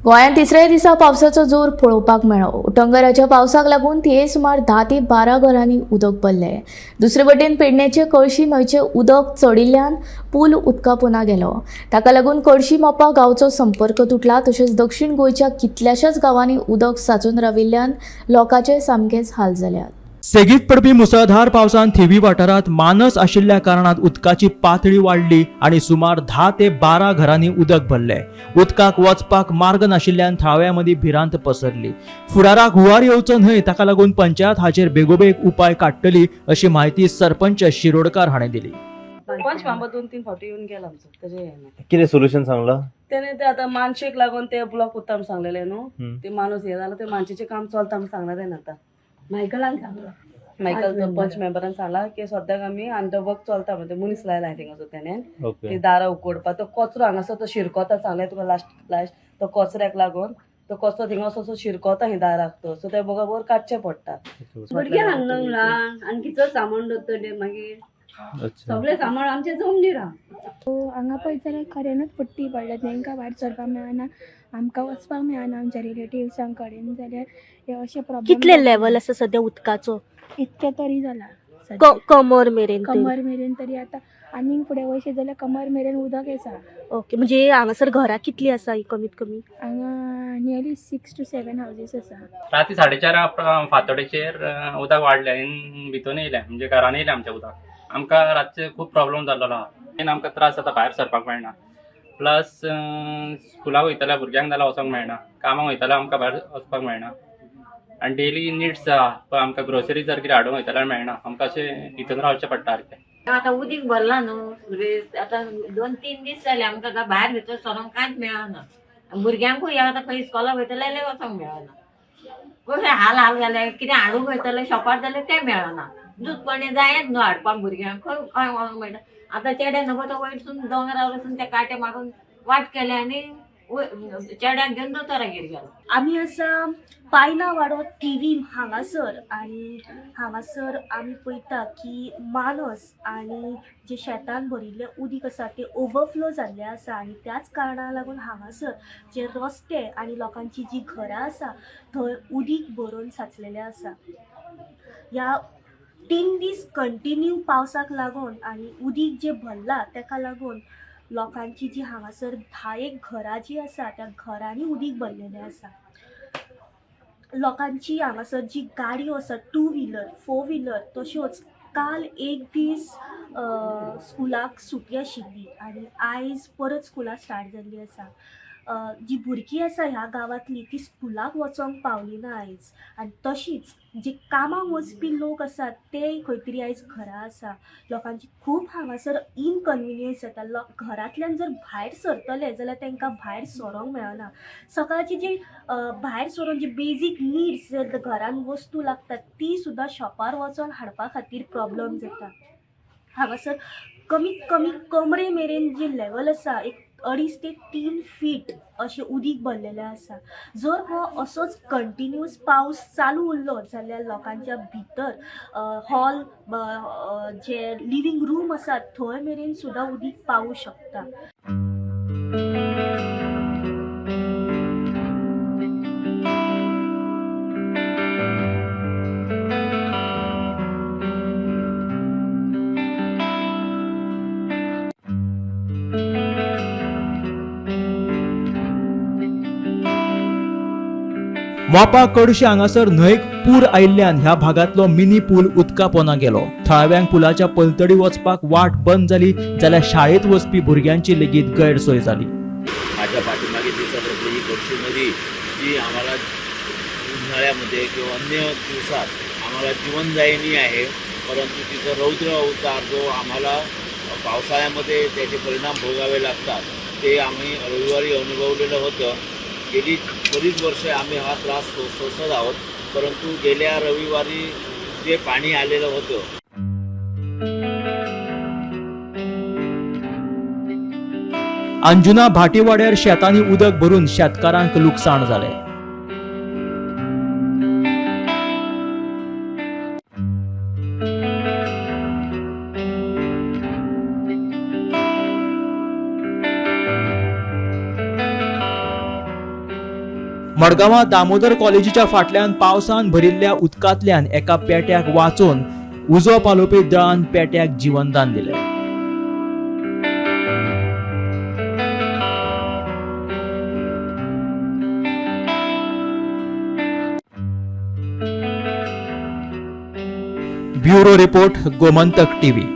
गोंयांत तिसऱ्या दिसा पावसाचो जोर पळोवपाक मेळ्ळो. उटंगराच्या पावसाक लागून थिये सुमार 10 ते 12 घरांनी उदक भरलें. दुसरे वटेन पेडण्याचे कळशी न्हंयचें उदक चडिल्ल्यान पूल उदका पोंदा गेलो. ताका लागून कळशी मोपा गांवचो संपर्क तुटला. तशेंच दक्षिण गोंयच्या कितल्याशाच गांवांनी उदक सांचून राविल्ल्यान लोकांचे सामकेच हाल जाल्यात. सेगीत पडपी मुसळधार पावसान थिवी वाठारांत मानस आशिल्ल्या कारणान उदकाची पातळी वाडली आनी सुमार 10 ते 12 घरांनी उदक भरलें. उदकाक वचपाक मार्ग नाशिल्ल्यान थळाव्यां मदीं भिरांत पसरली. फुडाराक हुंवार येवचो न्हय ताका लागून पंचायत हाचेर बेगोबेग उपाय काडटली अशी म्हायती सरपंच शिरोडकार हाणें दिली. पंच मांबा 2-3 फावटी येवन गेला आमचो तेजे हें कितें सोल्युशन सांगला? तेणे ते आतां मानशेक लागून ते ब्लॉक उत्ता म्हूण सांगलेले न्हू, ते माणूस हे जाला ते मानशेचें काम चलता म्हूण सांगला तेणे. आतां मायकलान सांगला, मायकल तो पंच मेंबरान सांगला की सद्याक आमी अंडर वर्क चलता म्हणजे मनीस लायला थिंगासर तेणे ओके. ती दारां उकोडपा तो कचरो हांगासर तो शिरकोता सांगलें तुका लास्ट लास्ट तो कचऱ्याक लागून तो कचरो थिंगासर असो शिरकोता ही दाराक तो सो ते बरोबर काडचें पडटा. भुरग्यांक न्हू ल्हान आनी कितलो सामान दवरतले मागीर अच्छा. सगळें सामान आमचें जमनीर आहा. हांगा पळयत जाल्यार खऱ्यानूच पट्टी पडल्या, तांकां भायर सरपाक मेळना, आमकां वचपाक मेळना आमच्या रिलेटिव्सां कडेन, जाल्यार हे अशे प्रॉब्लम. कितले लेवल आसा सध्या उदकाचो? इतकें तरी जाला सद्या. कमर मेरेन तरी. कमर मेरेन तरी. आतां आनीक फुडें वयशे जाल्यार कमर मेरेन उदक आसा. ओके, म्हणजे हांगासर घरां कितलीं आसा ही कमीत कमी? हांगा नियरली 6 to 7 houses आसा. राती 4:30 फांतोडेचेर उदक वाडलें आनी भितून येयलें, म्हणजे घरान येयलें आमच्या उदक. आमकां रातचे खूब प्रॉब्लम जाल्लो आहा. मेन आमकां त्रास जाता, भायर सरपाक मेळना. प्लस स्कुलाक वयतल्या भुरग्यांक जाल्यार वचोंक मेळना, कामाक वयतल्या आमकां भायर वचपाक मेळना. आनी डेली निड्स आहा पळय, आमकां ग्रोसरी जर कितें हाडूंक वयतल्यार मेळना, आमकां अशें हितून रावचें पडटा सारकें. आतां उदीक भरला न्हू, आतां 2-3 दीस जाले आमकां आतां भायर भितर सरोंक कांयच मेळना. भुरग्यांकूय आतां खंय इस्कॉलाक वयतले जाल्यार वचोंक मेळना. कशें हाल हाल जाले, कितें हाडूंक वयतले शॉपार जाल्यार तें मेळना. दूद पाणी जायच न्हू हाडपाक भुरग्यांक, खंय खंय वचोंक मेळटा. आतां चेडे न्हू तो वयरसून दोंगरार वचून ते कांटे मारून वाट केले आनी चेड्याक घेवन दोतोरागेर गेलो. आमी आसा पायना वाडो थिवी हांगासर आनी हांगासर आमी पळयता की मानस आनी जे शेतान भरिल्लें उदीक आसा तें ओवरफ्लो जाल्लें आसा आनी त्याच कारणाक लागून हांगासर जे रस्ते आनी लोकांची जी घरां आसा थंय उदीक भरून साचलेलें आसा. ह्या 3 दीस कंटिन्यू पावसाक लागून आनी उदीक जें भरलां तेका लागून लोकांची जी हांगासर 10 घरां जीं आसा त्या घरांनी उदीक भरलेलें आसा. लोकांची हांगासर जी गाडयो आसा 2 व्हिलर 4 व्हिलर, तश्योच काल एक दीस स्कुलाक सुटी आशिल्ली आनी आयज परत स्कुलां स्टार्ट जाल्लीं आसा. जी भुरगीं आसा ह्या गांवांतली ती स्कुलाक वचोंक पावली ना आयज आनी तशीच जी कामाक वचपी लोक आसात ते खंय तरी आयज घरा आसा. लोकांची खूब हांगासर इनकन्विनियन्स जाता. लोक घरांतल्यान जर भायर सरतले जाल्यार तांकां भायर सरोंक मेळना. सकाळची जी भायर सरून जी बेजीक निड्स जर घरान वस्तू लागतात ती सुद्दां शॉपार वचोन हाडपा खातीर प्रॉब्लम जाता. हांगासर कमीत कमी कमरे मेरेन जी लेवल आसा एक 2.5 ते 3 फीट अशें उदीक भरलेलें आसा. जर हो असोच कंटिन्युअस पावस चालू उरलो जाल्यार लोकांच्या भितर हॉल जे लिवींग रूम आसा थंय मेरेन सुद्दां उदीक पावूं शकता. मोपा कडशी हांगासर न्हंयक पूर आयिल्ल्यान ह्या भागांतलो मिनी पूल उदका पोंदा गेलो. थळाव्यांक पुलाच्या पलतडी वचपाक वाट बंद जाली जाल्यार शाळेंत वचपी भुरग्यांची लेगीत गैरसोय जाली. माझ्या पाठीमागे दिसत असलेली ही कडशी नदी जी आम्हाला उन्हाळ्यामध्ये किंवा अन्य दिवसात आम्हाला जीवनदायिनी आहे, परंतु तिचा रौद्र अवतार जो आम्हाला पावसाळ्यामध्ये त्याचे परिणाम भोगावे लागतात ते आम्ही रविवारी अनुभवलेलं होतं. गेली बरीच वर्षे आम्ही हा त्रास सोसत आहोत, परंतु गेल्या रविवारी जे पाणी आलेलं होतं. अंजुना भाटीवाड्यार शेतांनी उदक भरून शेतकारांक लुकसाण जालें. मडगांवां दामोदर कॉलेजीच्या फाटल्यान पावसान भरिल्ल्या उदकांतल्यान एका पेट्याक वाचोवन उजो पालोवपी दळान पेट्याक जिवनदान दिलें. Bureau report, Gomantak TV.